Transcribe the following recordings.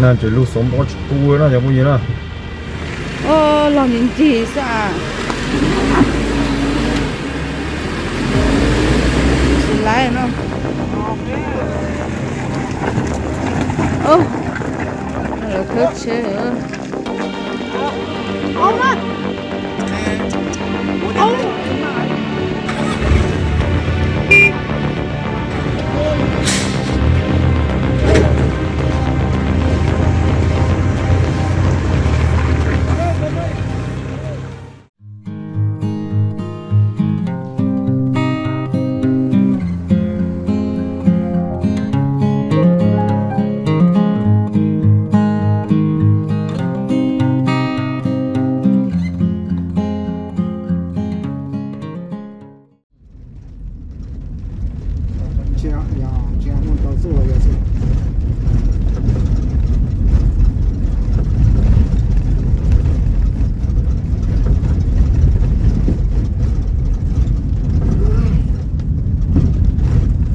Tseem lug xov npo tsis tu na cov phooj ywg na. Los ncig ncig xwb as. Tsis laib no. Lawv khawb tsheb.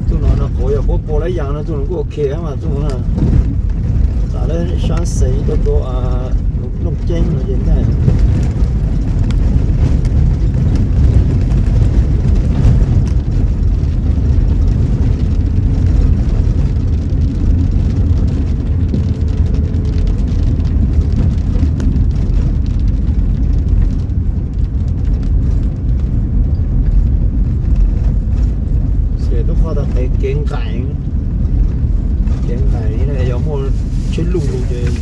Txoj no no qhov yog puab pua lab yaas no txoj no kuj ok mas txoj no. Tam lawv saab xeev rau rau Looj Ceeb no ces nkaaj. Xyov tub qhov tau qev kev nqaim, kev nqaim yog muaj tsheb luj lug ces.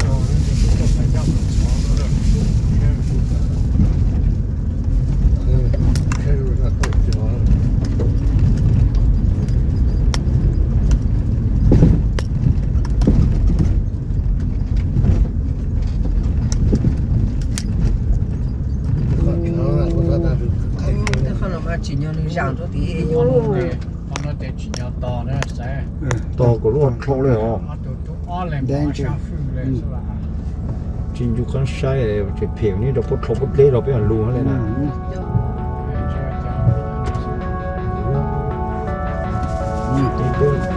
Tej qhov no mas tsim nyog nws zaam rau tim tos kuv lub dhau li os. Tsis ncu qaab saib, tseem phem neb rau puab dleb rau peb lug le na.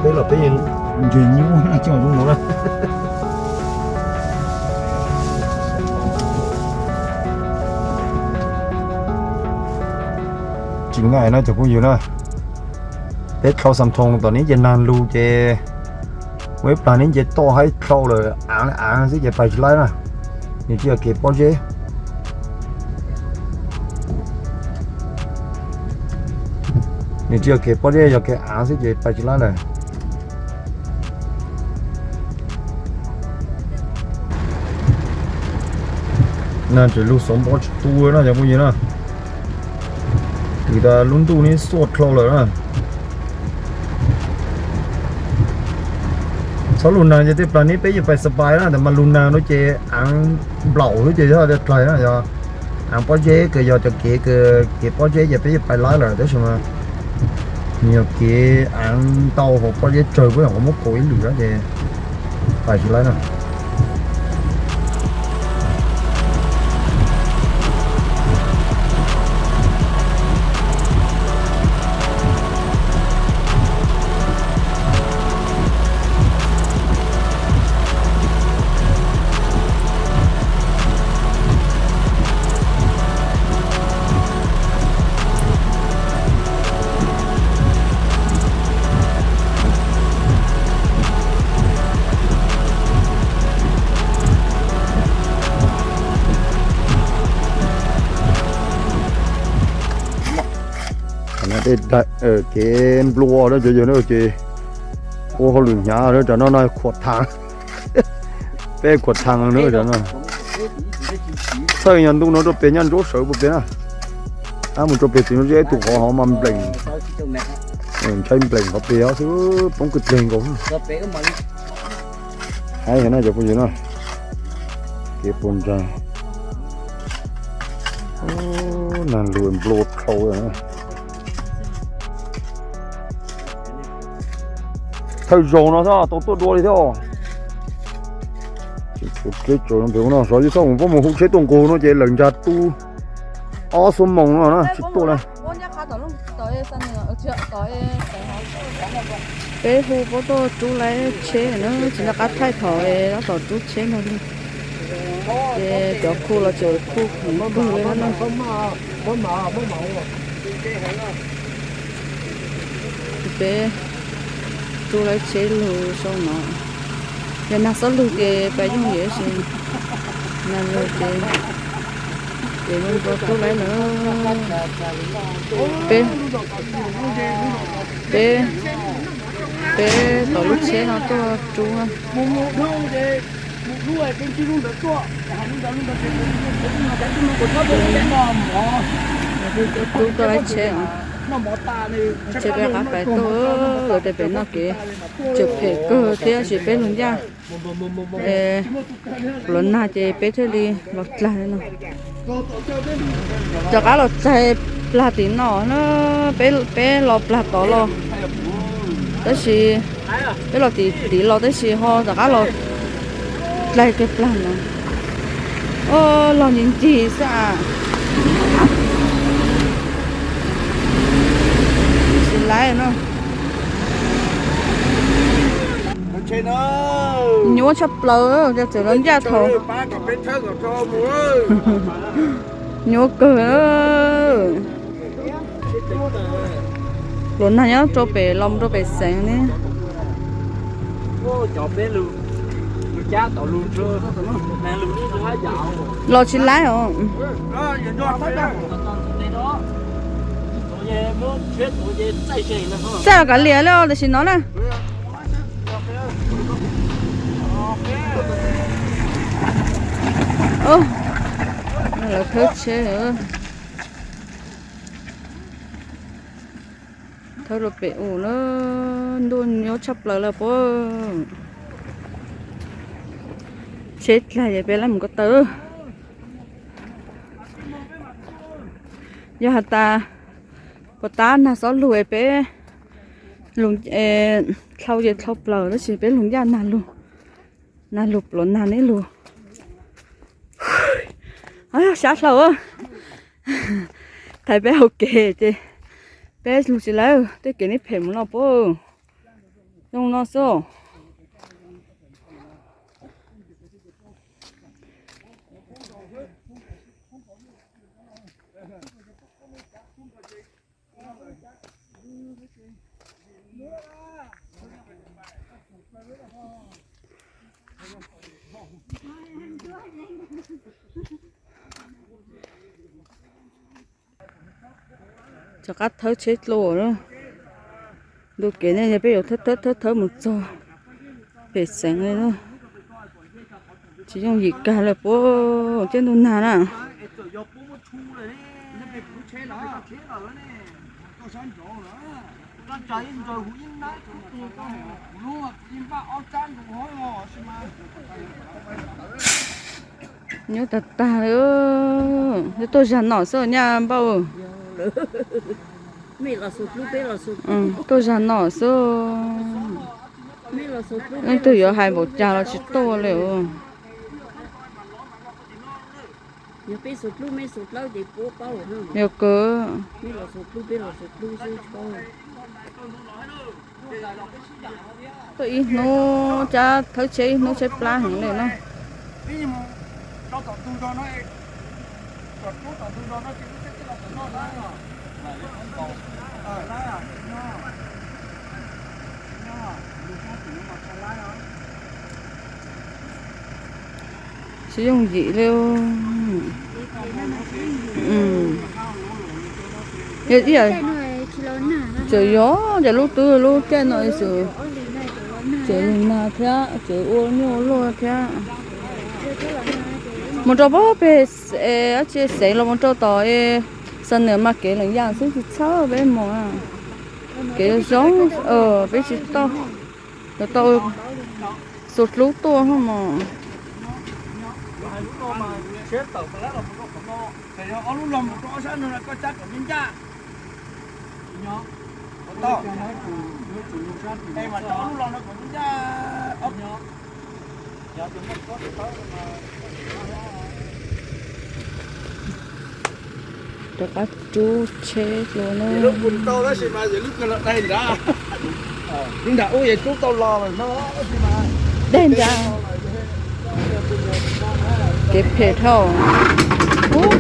Peb los peb yeej ntseg nyuaj coj zoo no na. Tsis nqaim no cov phooj ywg na. Peb dlhau Xam Thoos tom neb ces naag lug ces ua ib plag neb nce toj hab dlhau lawm aav aav xwb ces pais tsis laib na. Nws tsis yog kev pob zeb. Nws tsis yog kev pob zeb, yog kev aav xwb ces pais tsis laib lawm. Naag tseem lug xov npo tsis tu na cov phooj ywg na. Twb tas lub ntuj neb xuaj dlhau lawm na. Txhob lug naag ces tej plag neb peb yeej pais xab pais na, tab mas lug naag no ces aav nplaum xwb ces yog dlaig na, yog aav pob zeb kws yog cov kev kws kev pob zeb ces peb yeej pais laib lawm tab sis mas nws yog kev aav ntau hauv pob zeb tsawg puab nyuam qhuav muab kaum ib lwm na ces pais tsis laib na. Kev nplua na cov yawg na ces ua hauj lwm hnyav na, tam no no khuam thaam, peb khuam thaam na tam no. Txhawj yog ntuj no rau pem nyaj ntsuab sawv puag pem na. Ab mus rau pem txiv no ib tug qhov hov mas npleem, ntshai npleem qhov pem xwb, poob kwj deg nkaus. Hais no cov phooj ywg na, kev puas ntsaag, naag lug nplua dlhau. Thawj zaug no xwb tau tuaj dua li thiab. Sov yog txhob mus peb mus hu tsheb tuaj nqug no ces lawm ntsag tu ob xuab moos no na tsis tuaj li. Peb hu puab tuaj rub laib tsheb na, tsis nco qab thaij thaum tab tom rub tsheb ntag li. Ces cov khu los tseem khu khoom kawg li na. Peb rub laib tsheb lug sau no. Yog nag xob lug ces pab yooj yim tab sis nag lug ces, ces zoo rub laib lawm. Peb, peb, peb tom lub tsheb no tuaj rub na. Rub tuaj laib tsheb os. Tsheb peb qab pais tuaj, lawv tias pem no kev tseem phem kawg thiab sis peb lug ncaj, pluav nag ces peb thiaj li los dlaig no. Rov qab los dlaig plag tim no na, peb los plag tod los, tab sis peb los tim tid los tab sis ho rov qab los dlaig kiag plag no. Los ncig ncig xwb as. Tsis laib no. Nyuaj tshaj plaws, txawm los ncaj thaum, nyuaj kawg. Pluav nag nyob rau pem los rau pem xeev ne. Los tsis laib os. Txaij los kav liam li os tam sim no na. Lawv thawb tsheb, thawb rau pem u na, ntuj nyuaj tshaj plaws lawm puab. Tsheb dlaig ces peb laib mus ko taw. Yog has tas puas tab nag xob lug es peb lug, dlhau ces dlhau plaws tab sis peb lug ncaj nag lug, nag lug pluav nag neb lug. Sab dlhau, thaiv peb hauv kev ces peb lug tsis laib, tej kev neb phem mus no puab. Zoo no xwb. Rov qab thawb tsheb dlua na. Ntu kev ne yog peb yuav thawb thawb thawb mus txog pem xeev li na. Tsis yooj yim kag lawm puab, thiab ntuj nag na. Nyuaj tag tag li, tuaj zag nom xwb nyaj npauj. Tuaj zag nom xwb. Leej twg yuav hais npaum cas los tsis tuaj li. Yog kawg. Tuaj ib hnub cab thawb tsheb ib hnub tsheb plab heev li na. Tsis yooj yim li. Yog tseem yog ces lub twb lub caij no xwb, tseem nag thiab tseem ua nyuaj ua luaj thiab. Mus rau pem dab tsi xeev los mus rau tom Xam Nwm mas kev lees yam xwb tsis txhawb peb mus. Kev zoo, peb tsis tau, tau xuas hlub tuaj mog. Rov qab rub tsheb dua na. Nram ub yeej rub tau los lawm no. Dej ntag. Kev phem dhau. Ub.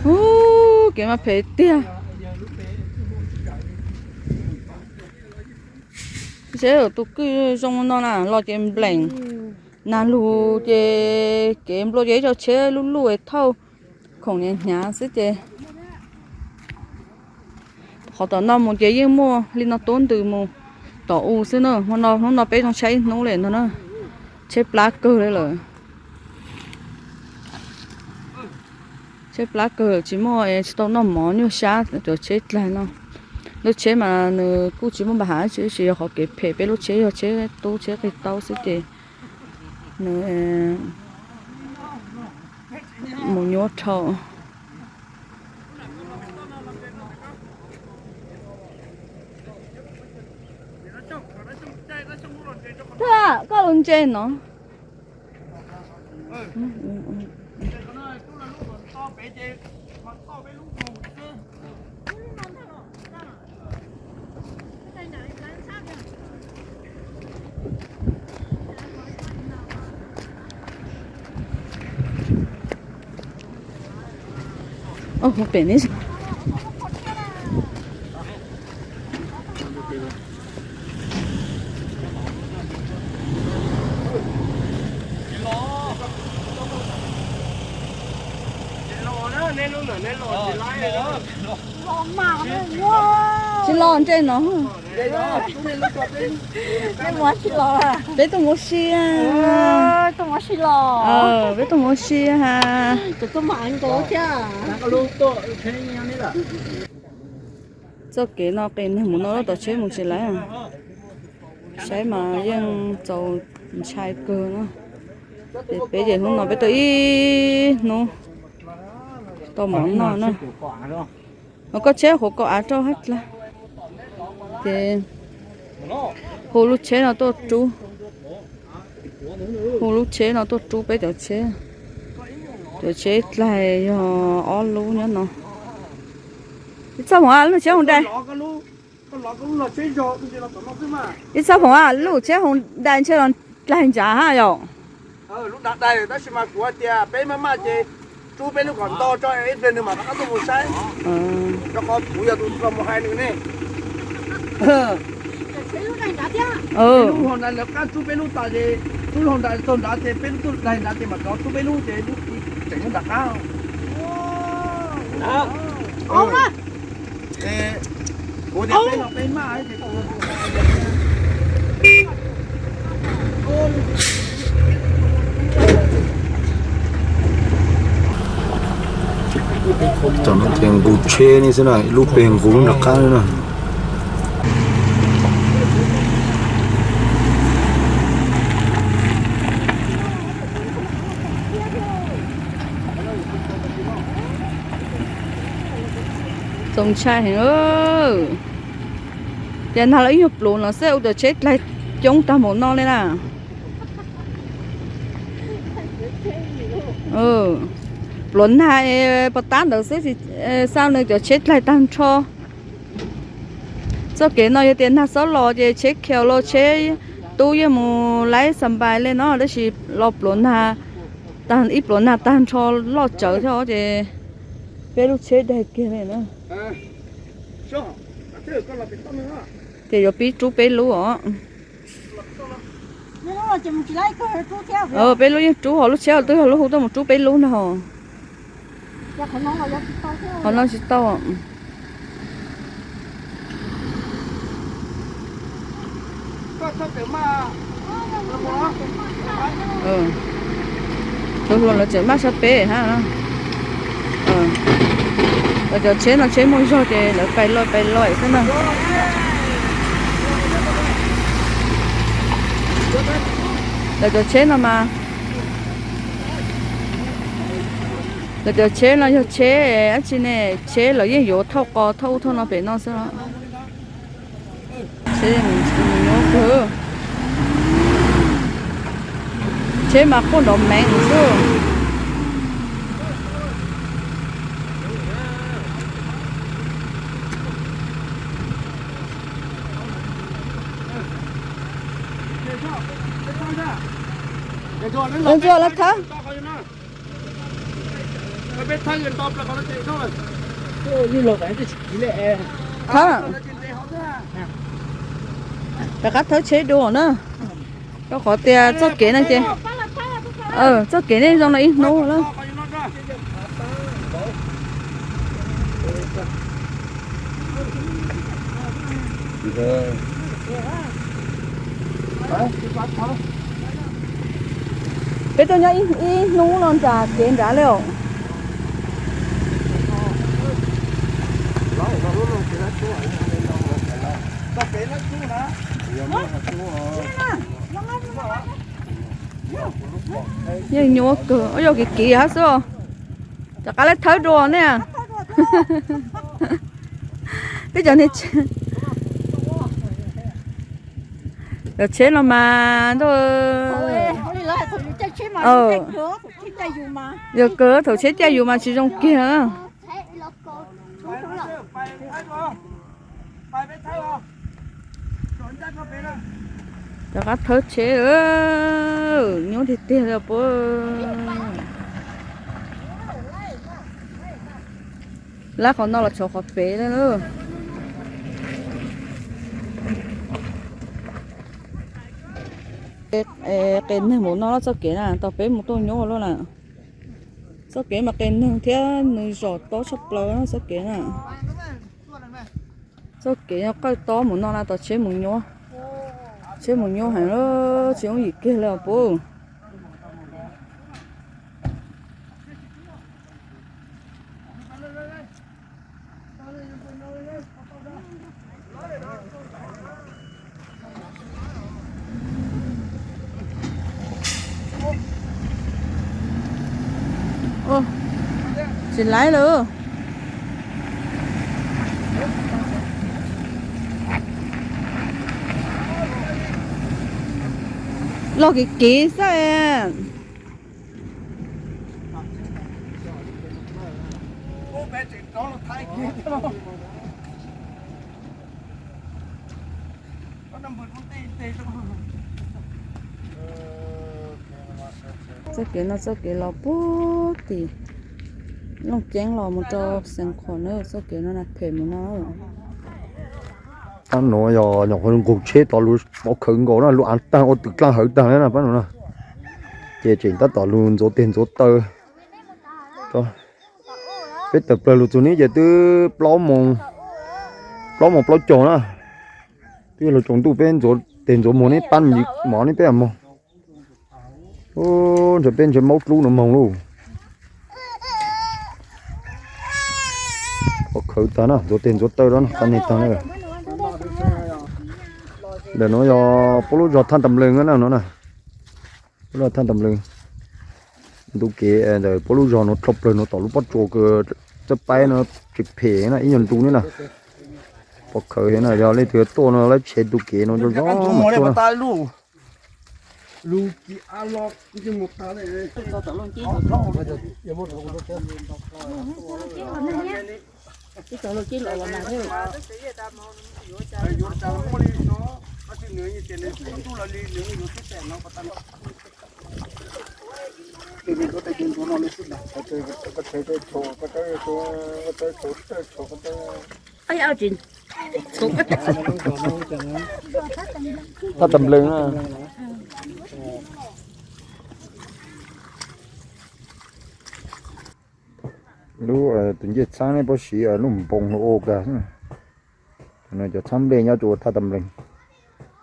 Ub, kev mas phem tiag. Seb tus kwj zoo no na, los ces npleem, nag lug ces kev nplua ces ib co tsheb lub luj thauj khoom hnyav hnyav xwb ces qhov tom no mus ces yeej muaj li no tuab ntws mus tom u xwb na. Hmo no hnub no peb zoo tshaj ib hnub li no na, tsheb plab kawg li lawm. Tsheb plab kawg tsis muaj, tsis tau noj mov nyuaj sab cov tsheb dlaig no. Lub tsheb mas nws kuj tsis muaj npa hav tsis, tsis yog qhov kev phem, peb lub tsheb yog tsheb tub tsheb qis taub xwb ces nws mus nyuaj dhau. Koj lub ntses no. Ub, pem ne. Tsis los ntsej no. Peb tuaj ua si. Peb tuaj ua si ha. Txoj kev no qis neeg mus no lub tom tsheb mus tsis laiv. Saib mas yeej txaus ntshai kawg na. Ces peb ces hnub no peb tuaj ib hnub tau mov noj na. Mas koj tsheb hauv kaum av rau hab dlaag. Ces hu lub tsheb no tuaj rub. Hu lub tsheb no tuaj rub peb cov tsheb. Cov tsheb dlaig yog ob lub nyob no. Ib txoj hmoov a lub tsheb hauv dai. Ib txoj hmoov a lub tsheb hauv dai ntshe los dlaig ntsav hab yom. Lub dav dai tab sis mas kuv hais tias peb maj maj ces rub peb lub kom nto tso ib pliag nws mam rov qab tuaj mus saib. Rau qhov kuv yog tus tau mus hais nws ne. Lub hauv dai lawv qab rub peb lub tas ces rub lub hauv dai txog nrad ces peb lub tuaj dai nrad ces mam rov rub peb lub ces lub tseem lub nram qab. Kuv tias peb los peb maj. Tam no ces nqus tsheb ne xwb na, ib lub peg nqus lub nram qab na. Txaus ntshai heev. Ces nag los ib nyuag pluav no xwb ua cov tsheb dlaig coob tag npaum no li na. Pluav nag pov tab ntawd xwb, xa nws cov tsheb dlaig tag nrho. Txoj kev no yog tias nag xob los ces tsheb khiaus los tsheb tub yeej mus laib xas npais li no, tab sis los pluav nag, ib pluav nag tag nrho loj tsawv thiab ces peb lub tsheb daig kiag li na. Ces yuav pib rub peb lub os. Peb lub yeej rub, ho lub tsheb twb yog lub hu tuaj mus rub peb lub na ho. Qhov no tsis tau. Tus hluas lawv tseem maj sab peb hab. Lawv cov tsheb no tsheb muaj zog ces lawv pais loj pais loj xwb na. Lawv cov tsheb no mas Lawv cov tsheb no yog tsheb dab tsi ne? Tsheb lawv yeej yuav thauj qos thauj ub thauj no pem no xwb los. Tsheb nyuaj kawg. Tsheb mas quaj nrov meev xwb. Ntsuag, lawv thawb. Thawb. Rov qab thawb tsheb dua na. Rau qhov tias txoj kev no ces, txoj kev nej zoo no ib hnub lawm. Peb tuaj nyob ib hnub no nram kev nrad li os. Yeej nyuaj kawg, yog kiv kiv hab xwb. Rov qab lawv thawb dua ne. Peb cov niag tsheb, cov tsheb no mas ntuj, yog kawg thaum tsheb caij yus mas tsis zoo kiag. Rov qab thawb tsheb, nyuaj tiag tiag li puab. Lab qhov no los tshov qhov pem lawm. Qe neeg mus no txoj kev na, tau peb mus tuaj nyuaj luaj na. Txoj kev mas qe neeg thiab nws zom tob tshaj plaws txoj kev na. Txoj kev qawj tob mus no na, tos tsheb mus nyuaj. Tsheb mus nyuaj heev, tsis yooj yim kiag li os puab. Tsis laib lawm. Los kev kev xwb. Txoj kev no txoj kev los puag tim Looj Ceeb los mus rau Xeev Khuam na, txoj kev no na phem mus no. Tab nuav yog nyuam qhuav nqug tsheb tod lug pov khawv nkaus na, lug av tag ua tws dlaab hawv tag na pab nuav na. Ces tseem tab tom lug ntxuav teg ntxuav taw. Peb tawm plawg lug txug neb ces twb plaub moos, plaub moos plaub caug na. Twb yog lug tsaus ntuj peb ntxuav teg ntxuav muag neb pab mov neb peb moog. Ntshe peb ntshe maub dlub no moog lauj. Pov khawv tag na, ntxuav teg ntxuav taw rau qab neg tag na. Ntawm nuav yog puab lub zog Thaj Tam Leeg na no na. Puab lub Thaj Tam Leeg. Ntu kev ntawm puab lub zog nuav dlhau plawg nuav tom lub pob tsuas kws txawb paib nuav tsis phem na, ib nyuag ntu neb na. Pov khawv na, yog leej twg tuaj no lawv tshev ntu kev nuav zoo zoo mas tuaj na. Thaj Tam Leeg na. Lub tus ncej txhaab neb puab siv lub npoos lug ua kag. Cov txhaab nplej nyob rua Thaj Tam Leeg,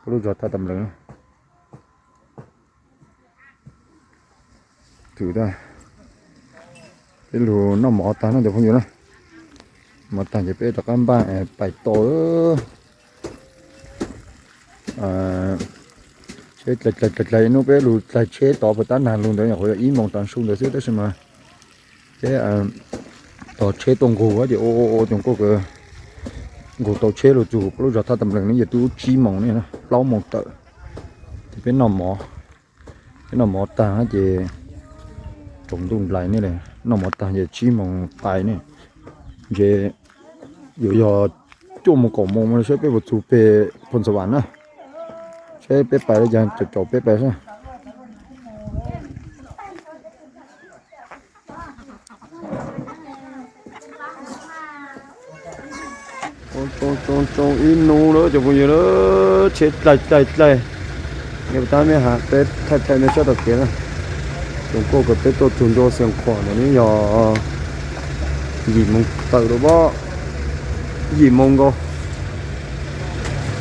puab lub zog Thaj Tam Leeg. Peb lug noj mov tag no cov phooj ywg na. Mov tag ces peb rov qab npaj pais tod. Tsheb dlaig dlaig dlaig, ib hnub peb lug dlaig tsheb tod puag tab nag lug ntawd nyuam qhuav yog ib moos tav su ntawd xwb tab sis mas Ces tos tsheb tuaj nqug ces ua ua ua ces nkaus nqug tau tsheb los txug lub zos Thaj Tas Nplees ne yog twb tsib moos ne, plaub moos tawm. Ces peb noj mov, peb noj mov tag ces tsaus ntuj nplaim ne, noj mov tag ces tsib moos taim ne. Ntshe yuav yog cuaj moos kaum moos saib peb puas txug peg Phoos Xas Vas na. Saib peb pais li cas caum caum peb pais saib. Tsoo tsoo tsoo ib hnub lawm cov phooj ywg, tsheb dlaig dlaig dlaig. Yog tab mej has peb thaij thaij mej saib tau kev na. Tsoom kuj kom peb tuaj txug ntua Xiav Khuam ntawm no yog yim moos tawm lawm pob, yim moos nkaus.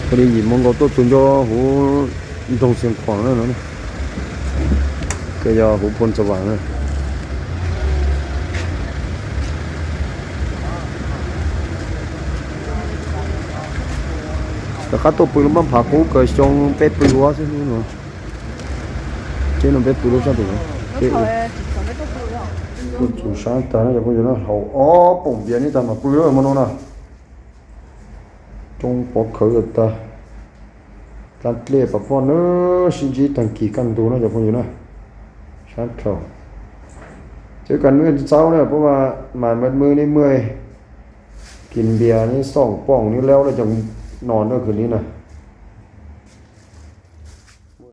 Ua li yim moos nkaus tuaj txug ntua huv nroog Xiav Khuam na no, ces yog huv Phoos Xas Vas na. Rov qab tuaj pw lub npab phav qub kawg xyoo peb pw ua xwb no. Ces no peb pw lub sab tim no. Tuaj txug sab tag no cov phooj ywg na, haus ob poom npias neb tag mam pw lawm hmo no na. Tsoo pov khawv tag. Dlaa dlej pas poj na, sib ntsib taag kis kaj ntug no cov phooj ywg na. Sab dhau. Ces kws nws txaus na, puab mas mas maj mw neb muaj kis npias neb xooj poom neb laub lawm cov no na, khwv li na.